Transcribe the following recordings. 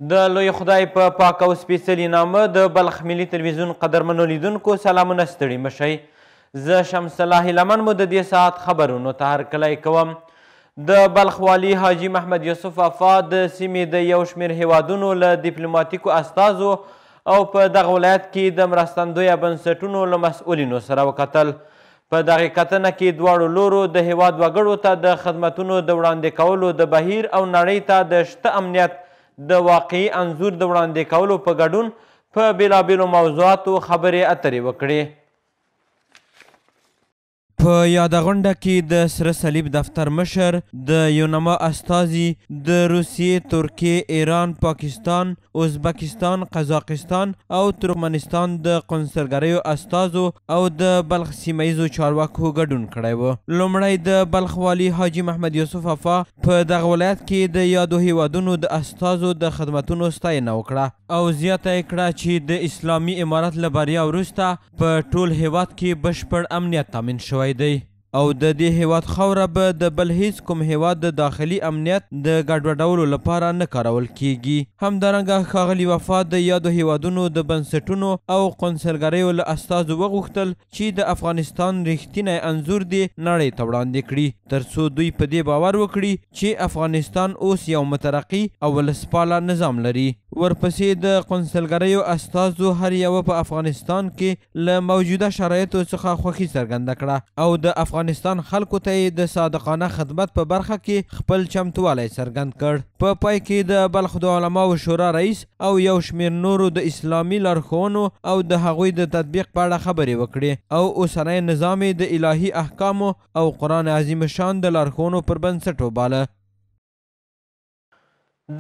د لوی خدای په پاک او سپېڅلي نامه د بلخ ملي تلویزیون قدرمنو لیدونکو سلامونه، ستړي مه شئ. زه شمس الله هیلمن مو د دې ساعت خبرونو ته هرکلی کوم. د بلخ والي حاجي محمد یوسف وفا د سیمې د یو شمېر هیوادونو له دیپلوماتیکو استازو او په دغه ولایت کې د مرستندویه بنسټونو له مسؤلینو سره وکتل. په دغې کتنه کې دواړو لورو د هیواد وګړو ته د خدمتونو د وړاندې کولو د بهیر او نړۍ ته د شته امنیت د واقعي انځور د وړاندې کولو په ګډون په بېلابېلو موضوعاتو خبرې اترې وکړې. په یاده غونډه کې د سره صلیب دفتر مشر، د یونما استازي، د روسیې، ترکیې، ایران، پاکستان، ازبکستان، قزاقستان او ترکمنستان د قونسلګریو استازو او د بلخ سیمه ییزو چارواکو ګډون کړی و. لومړی د بلخ والي حاجي محمد یوسف وفا په دغه ولایت کې د یادو هیوادونو د استازو د خدمتونو ستاینه وکړه او زیاته یې کړه چې د اسلامي امارت له بریا وروسته په ټول هیواد کې بشپړ امنیت تامین شوی دی او د دې هیواد خاوره به د بل هیڅ کوم هیواد د داخلي امنیت د ګډوډولو لپاره نه کارول کیږي. همدارنګه ښاغلي وفا د یادو هیوادونو د بنسټونو او قونسلګریو له استازو وغوښتل چې د افغانستان رښتینی انځور دې نړۍ ته وړاندې کړي، ترڅو دوی په دې باور وکړي چې افغانستان اوس یو مترقي او ولسپاله نظام لري. ورپسې د قونسلګریو استازو هر یوه په افغانستان کې له موجوده شرایطو څخه خوښي څرګنده کړه او د افغانستان خلکو ته یې د صادقانه خدمت په برخه کې خپل چمتووالی څرګند کړ. په پای کې د بلخ د علماوو شورا رئیس او یو شمېر نورو د اسلامي لارښوونو او د هغوی د تطبیق په اړه خبرې وکړې او اوسنی نظام یې د الهي احکامو او قرآن عظیم شان د لارښوونو پر بنسټ وباله.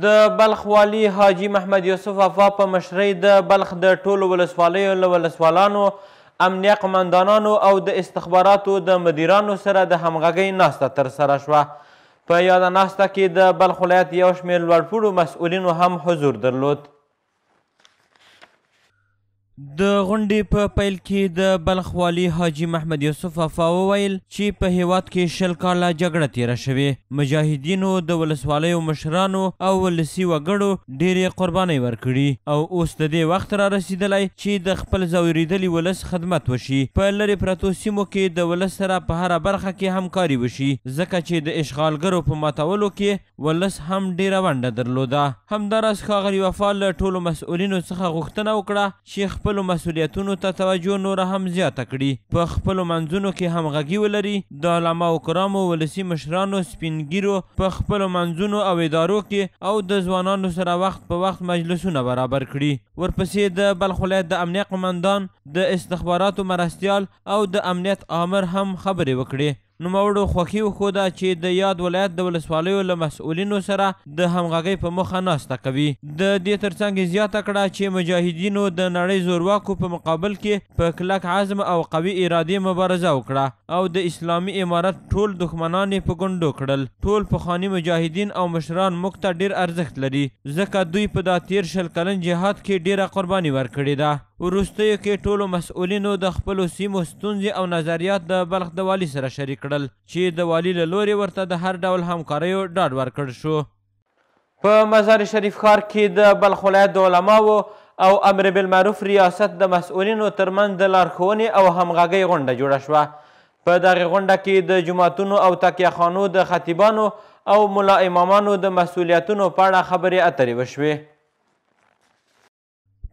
د بلخ والي حاجي محمد یوسف وفا په مشرۍ د بلخ د ټولو ولسوالیو له ولسوالانو، امنیه قومندانانو او د استخباراتو د مدیرانو سره د همغږۍ ناسته ترسره شوه. په یاده ناسته کې د بلخ ولایت یو شمېر لوړپوړو مسؤلینو هم حضور درلود. د غونډې په پیل کې د بلخ والي حاجي محمد یوسف وفا وویل چې په هیواد کې 20 کاله جګړه تیره شوې، مجاهدینو، د ولسوالیو مشرانو او ولسي وګړو ډېرې قربانۍ ورکړي او اوس د دې وخت را رسېدلی چې د خپل ځورېدلي ولس خدمت وشي، په لرې پرتو سیمو کې د ولس سره په هره برخه کې همکاري وشي، ځکه چې د اشغالګرو په ماتولو کې ولس هم ډېره ونډه درلوده. همداراز ښاغلي وفا له ټولو مسؤلینو څخه غوښتنه وکړه چې خپلو مسؤلیتونو ته توجه نوره هم زیاته کړي، په خپلو منځونو کې همغږي ولري، د علماو کرامو، ولسي مشرانو، سپین ږیرو په خپلو منځونو او ادارو کې او د ځوانانو سره وخت په وخت مجلسونه برابر کړي. ورپسې د بلخ ولایت د امنیه قومندان، د استخباراتو مرستیال او د امنیت آمر هم خبرې وکړې. نوموړو خوښي وښوده چې د یاد ولایت د ولسوالیو له مسؤلینو سره د همغږۍ په موخه ناسته کوي. د دې ترڅنګ یې زیاته کړه چې مجاهدینو د نړۍ زورواکو په مقابل کې په کلک عزم او قوي ارادې مبارزه وکړه او د اسلامي امارت ټول دښمنان یې په ګونډو کړل. ټول پخواني مجاهدین او مشران موږ ته ډېر ارزښت لري، ځکه دوی په دا تېر 20 کلن جهاد کې ډېره قرباني ورکړې ده. وروستیو کې ټولو مسؤلینو د خپلو سیمو ستونزې او نظریات د بلخ د والي سره شریک کړل چې د والي له لورې ورته د هر ډول همکاریو ډاډ ورکړ شو. په مزار شریف ښار کې د بلخ ولایت د علماوو او امر بالمعروف ریاست د مسؤلینو ترمنځ د لارښوونې او همغږۍ غونډه جوړه شوه. په دغې غونډه کې د جوماتونو او تکیه خانو د خطیبانو او ملا امامانو د مسؤلیتونو په اړه خبرې اترې وشوې.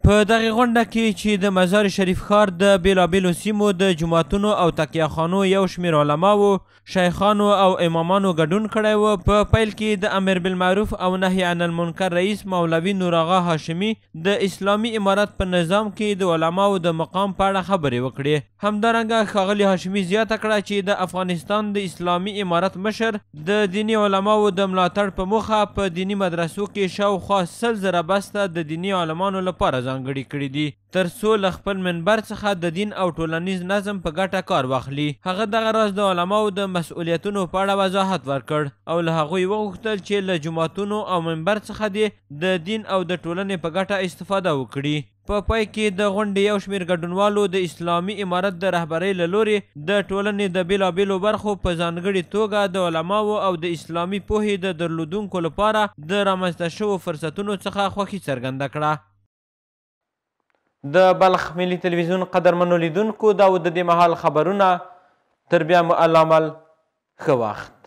په دغې غونډه کې چې د مزار شریف ښار د بېلابېلو سیمو د جوماتونو او تکیه خانو یو شمېر علماوو، شیخانو او امامانو ګډون کړی و، په پیل کې د امر بالمعروف او نهی عن المنکر رئیس مولوي نوراغا هاشمي د اسلامي امارت په نظام کې د علماوو د مقام په اړه خبرې وکړې. همدارنګه ښاغلي هاشمي زیاته کړه چې د افغانستان د اسلامي امارت مشر د دیني علماوو د ملاتړ په موخه په دیني مدرسو کې شاوخوا 100,000 بسته د دیني عالمانو لپاره ځانګړي کړي دي، ترڅو له خپل منبر څخه د دین او ټولنیز نظم په ګټه کار واخلي. هغه دغه راز د علماوو د مسؤلیتونو په اړه وضاحت ورکړ او له هغوی وغوښتل چې له جوماتونو او منبر څخه دې د دین او د ټولنې په ګټه استفاده وکړي. په پای کې د غونډې یو شمېر ګډونوالو د اسلامي امارت د رهبرۍ له لورې د ټولنې د بېلابېلو برخو په ځانګړي توګه د علماوو او د اسلامي پوهې د درلودونکو لپاره د رامنځته شوو فرصتونو څخه خوښي څرګنده کړه. د بلخ ملي تلویزیون قدرمنو لیدونکو، دا و د دې مهال خبرونه. تر بیا مو الله مل، ښه وخت.